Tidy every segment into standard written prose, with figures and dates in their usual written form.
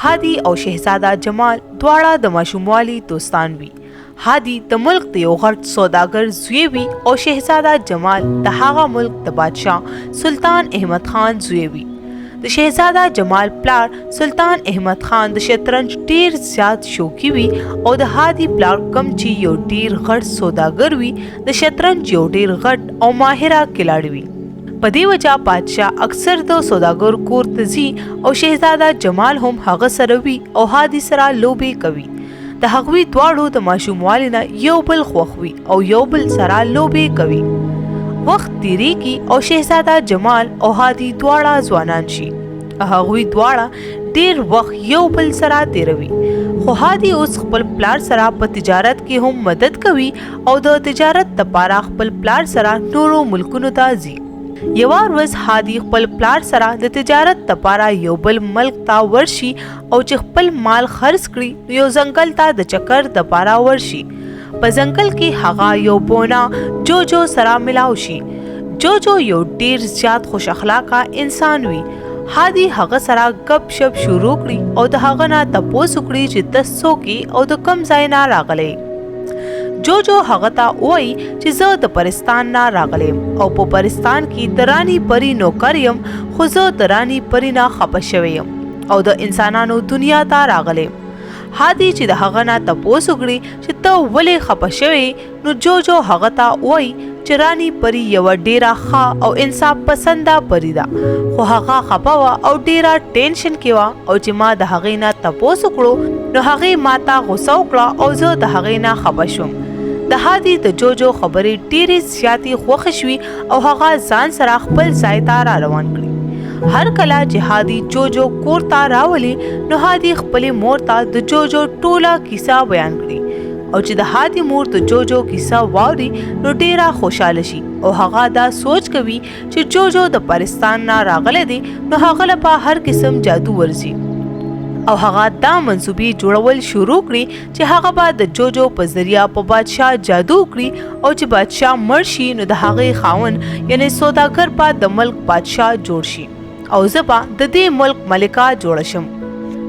هادي او شهزاده جمال دواړه د ماشوموالي دوستان وي. هادي د ملک د یو غټ سوداګر زوی وي او شهزاده جمال د هغه ملک د بادشاه سلطان احمد خان زوی وي. د شهزاده جمال پلار سلطان احمد خان د شطرنج ډیر زیات شوقي وي او د هادي پلار کوم چې یو ډیر غټ سوداګر وي، د شطرنج یو ډیر غټ او ماهره کلاړی وي. په دې وجه بادشاه اکثر د سوداګر کور ته ځي او شهزاده جمال هم هغه سره وي او هادي سره لوبې کوي. د هغوی دواړو د ماشوموالي نه یو بل خوښ وي او یو بل سره لوبې کوي. وخت تیریږي او شهزاده جمال او هادي دواړه ځوانان شي. هغوی دواړه ډیر وخت یو بل سره تیروي، خو هادي اوس خپل پلار سره په تجارت کې هم مدد کوي او د تجارت لپاره خپل پلار سره نورو ملکونو ته ځي. یوه ورځ هادي خپل پلار سره د تجارت لپاره یو بل ملک ته ورشي او چې خپل مال خرڅ کړي نو یو ځنګل ته د چکر دپاره ورشي. په ځنګل کې هغه یو بونا جوجو سره ملاو شي. جوجو یو ډیر زیات خوش اخلاقه انسان وي. هادي هغه سره ګپ شپ شروع کړي او د هغه نه تپوس وکړي چې ته څوک یې او د کوم ځای نه راغلی. جوجو هغه ته ووایي چې زه د پرستان نه راغلی یم او په پرستان کې د راني پري نوکر یم، خو زه د راني پري نه خپه شوی یم او د انسانانو دنیا ته راغلی یم. هادي چې د هغه نه تپوس وکړي چې ته ولې خپه شوی، نو جوجو هغه ته وایي چې راني پري یوه ډیره ښه او انصاف پسنده پري ده، خو هغه خپه وه او ډیره ټینشن کې وه او چې ما د هغې نه تپوس وکړو نو هغې ما ته غوسه وکړه او زه د هغې نه خپه شوم. د هادي د جوجو خبرې ډیرې زیاتې خوښې شوې او هغه ځان سره خپل ځای ته را روان کړي. هر کله چې هادي جوجو کور ته راولي نو هادي خپلې مور ته د جوجو ټوله کیسه بیان کړي او چې د هادي مور د جوجو کیسه واوري نو ډیره خوشاله شي او هغه دا سوچ کوي چې جوجو د پرستان نه راغلی دی نو هغه له په هر قسم جادو ورځي او هغه دا منصوبې جوړول شروع کړي چې هغه به د جوجو په ذریعه په بادشاه جادو وکړي او چې بادشاه مړ شي نو د هغې خاوند یعنی سوداګر به د ملک بادشاه جوړ شي او زه به د دې ملک ملکه جوړه شم.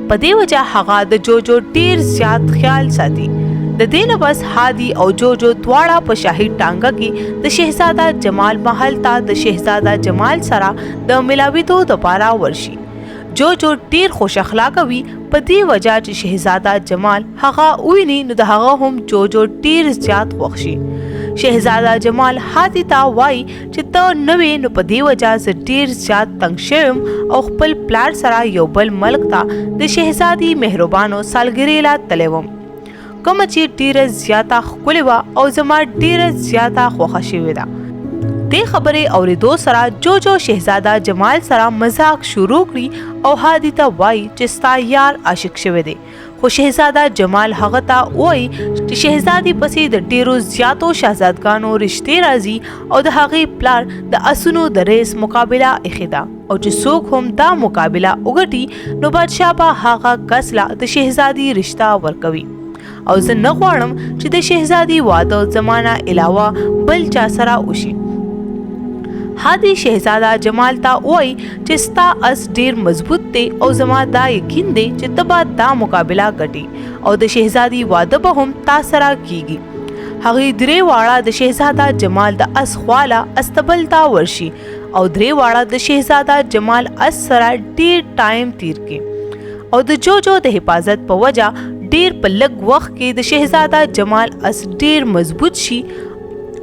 په دې وجه هغه د جوجو ډیر زیات خیال ساتي. د دې نه بس هادي او جوجو دواړه په شاهي ټانګه کې د شهزاده جمال محل ته د شهزاده جمال سره د ملاویدو دپاره ورشي. جوجو ډیر خوش اخلاقه وي، په دې وجه چې شهزاده جمال هغه وویني نو د هغه هم جوجو ډیر زیات خوښ شي. شهزاده جمال هادي ته وایي چې ته نه وې نو په دې وجه زه ډیر زیات تنګ شوم او خپل پلار سره یو بل ملک ته د شهزادي مهربانو سالګرې لا تللی وم، کومه چې ډیره زیاته ښکلې وه او زما ډیره زیاته خوښه شوې ده. دې خبرې اورېدو سره جوجو شهزاده جمال سره مذاق شروع کړي او هادي ته وایي چې ستا یار عاشق شوی دی، خو شهزاده جمال هغه ته وایي چې شهزادي پسې د ډیرو زیاتو شهزادګانو رشتې راځي او د هغې پلار د اسونو د ریس مقابله ایښې ده او چې څوک هم دا مقابله وګټي نو بادشاه به هغه کس له د شهزادي رشته ورکوي او زه نه غواړم چې د شهزادي واده زما نه علاوه بل چا سره وشي. هادي شهزاده جمال ته وایي چې ستا اس ډیر مضبوط دی او زما دا یقین دی چې ته به دا مقابله ګټې او د شهزادي واده به هم تا سره کیږي. هغوی درې واړه د شهزاده جمال د اس خواله استبل ته ورشي او درې واړه د شهزاده جمال اس سره ډیر ټایم تیر کړي او د جوجو د حفاظت په وجه ډیر په لږ وخت کې د شهزاده جمال اس ډیر مضبوط شي.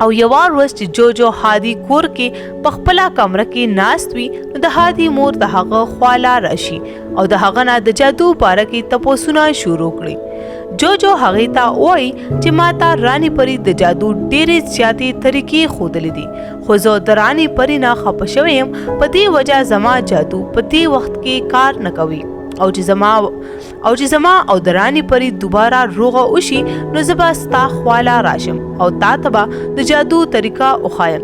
او یوه ورځ چې جوجو هادي کور کې په خپله کمره کې ناست وي نو د هادي مور د هغه خواله راشي او د هغه نه د جادو باره کې تپوسونه شروع کړي. جوجو هغې ته وایي چې ما ته راني پري د جادو ډېرې زیاتې طریقې ښودلې دي، خو زه د راني پري نه خپه شوی یم، په دې وجه زما جادو په دې وخت کې کار نه کوي او چې زما او چې زما او د راني پري دوباره روغه وشي نو زه به ستا خواله راشم او تا ته به د جادو طریقه وښایم.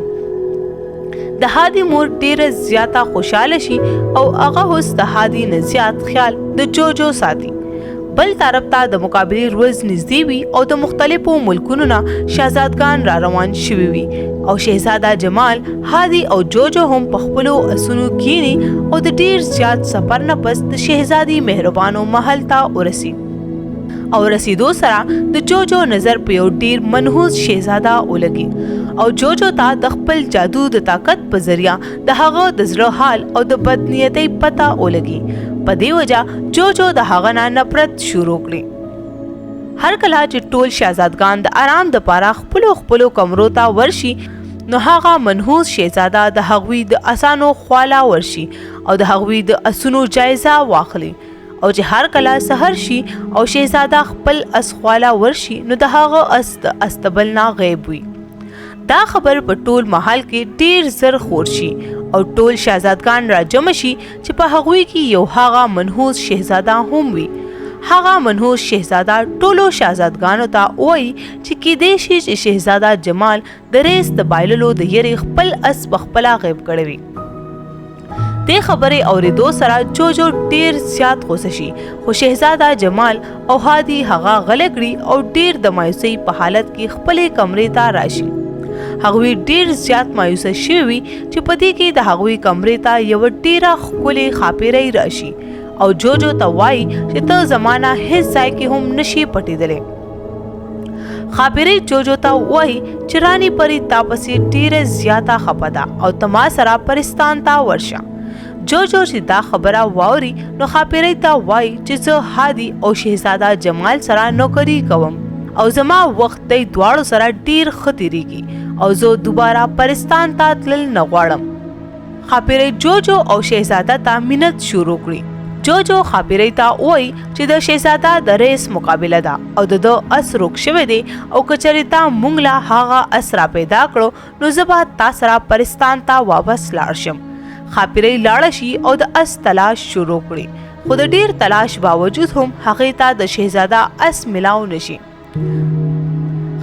د هادي مور ډیره زیاته خوشاله شي او هغه اوس د هادي نه زیات خیال د جوجو ساتي. بل طرف ته د مقابلې ورځ نږدې وي او د مختلفو ملکونو نه شهزادګان را روان شوي وي او شهزاده جمال، هادي او جوجو هم په خپلو اسونو کینی او د ډیر زیات سفر نه پس د شهزادي مهربانو محل ته ورسي او رسیدو سره د جوجو نظر په یو ډیر منحوس شهزاده ولګي او جوجو ته د خپل جادو د طاقت په ذریعه د هغه د زړه حال او د بدنیتۍ پته ولګي. په دې وجه جوجو د هغه نه نفرت شروع کړي. هر کله چې ټول شهزادګان د آرام د پاره خپلو خپلو کمرو ته ورشي، نو هغه منحوس شهزاده د هغوی د اسانو خواله ورشي او د هغوی د اسونو جایزه واخلي. او چې هر کله سحر شي او شهزاده خپل اس خواله ورشي، نو د هغه اس د استبل نه غیب وي. دا خبر په ټول محل کې ډیر زر خور شي او ټول شهزادګان را جمع شي چې په هغوی کې یو هغه منحوس شهزاده هم وي. هغه منحوس شهزاده ټولو شهزادګانو ته وایي چې کیدای شي چې شهزاده جمال د ریس د بایللو د یرې خپل اس په خپله غیب کړی وي. دې خبرې اورېدو سره جوجو ډیر زیات غوسه شي، خو شهزاده جمال او هادي هغه غلی کړي او ډیر د مایوسۍ په حالت کې خپلې کمرې ته راشي. هغوی ډیر زیات مایوسه شوي وي چې په دې کې د هغوی کمرې ته یوه ډیره ښکلې ښاپېرۍ راشي او جوجو ته وایي چې ته زما نه هیڅ ځای کې هم نشي پټېدلی. ښاپېرۍ جوجو ته وایي چې راني پري تا پسې ډیره زیاته خپه ده او ته ما سره پرستان ته ورشه. جوجو چې دا خبره واوري نو ښاپېرۍ ته وایي چې زه هادي او شهزاده جمال سره نوکري کوم او زما وخت دی دواړو سره ډیر ښه تیریږي او زه دوباره پرستان ته تلل نه غواړم. ښاپېرۍ جوجو او شهزاده ته منت شروع کړي. جوجو ښاپېرۍ ته وایي چې د شهزاده د ریس مقابله ده او د ده اس روک شوی دی او که چېرې تا مونږ له هغه اس را پیدا کړو نو زه به تا سره پرستان ته واپس لاړ شم. ښاپېرۍ لاړه شي او د اس تلاش شروع کړي، خو د ډیر تلاش باوجود هم هغې ته د شهزاده اس ملاو نشي.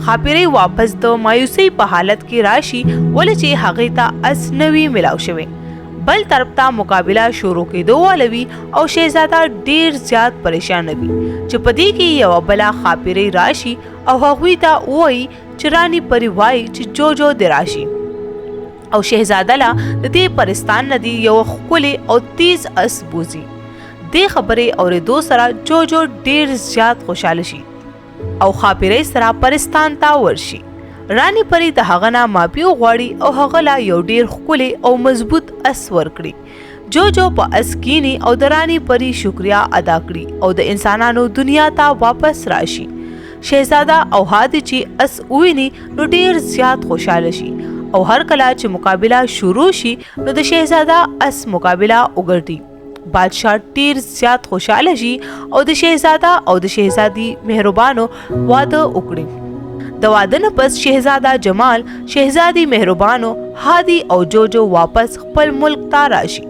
ښاپېرۍ واپس د مایوسۍ په حالت کې راشي، ولې چې هغې ته اس نه وي ملاو شوی. بل طرف ته مقابله شروع کېدو واله وي او شهزاده ډیر زیات پریشان وي چې په دې کې یوه بله ښاپېرۍ راشي او هغوی ته ووایي چې راني پري وایي چې جوجو دې راشي او شهزاده له د دې پرستان نه دی یو ښکلی او تیز اس بوځي. دې خبرې اورېدو سره جوجو ډیر زیات خوشحاله شي او ښاپېرۍ سره پرستان ته ورشي. راني پري د هغه نه معافي وغواړي او هغه له یو ډیر ښکلی او مضبوط اس ورکړي. جوجو په اس کینی او د راني پري شکریا ادا کړي او د انسانانو دنیا ته واپس راشي. شهزاده او هادي چې اس وویني نو ډیر زیات خوشحاله شي او هر کله چې مقابله شروع شي نو د شهزاده اس مقابله وګټي. بادشاه ډیر زیات خوشحاله شي او د شهزاده او د شهزادي مهربانو واده وکړي. د واده نه پس شهزاده جمال، شهزادي مهربانو، هادي او جوجو واپس خپل ملک ته راشي.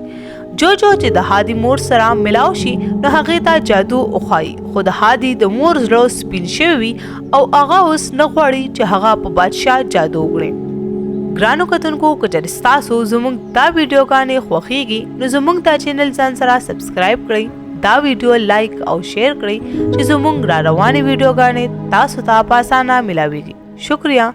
جوجو چې د هادي مور سره ملاو شي نو هغې ته جادو وښایي، خو د هادي د مور زړه سپین شوی وي او هغه اوس نه غواړي چې هغه په بادشاه جادو وکړي. ګرانو کتونکو، که چېرې ستاسو زموږ دا ویډیوګانې خوښیږي نو زموږ دا چینل ځان سره سبسکرایب کړئ، دا ویډیو لایک او شیر کړئ چې زموږ را روانې ویډیوګانې تاسو ته په اسانه ملاویږي. شکریه.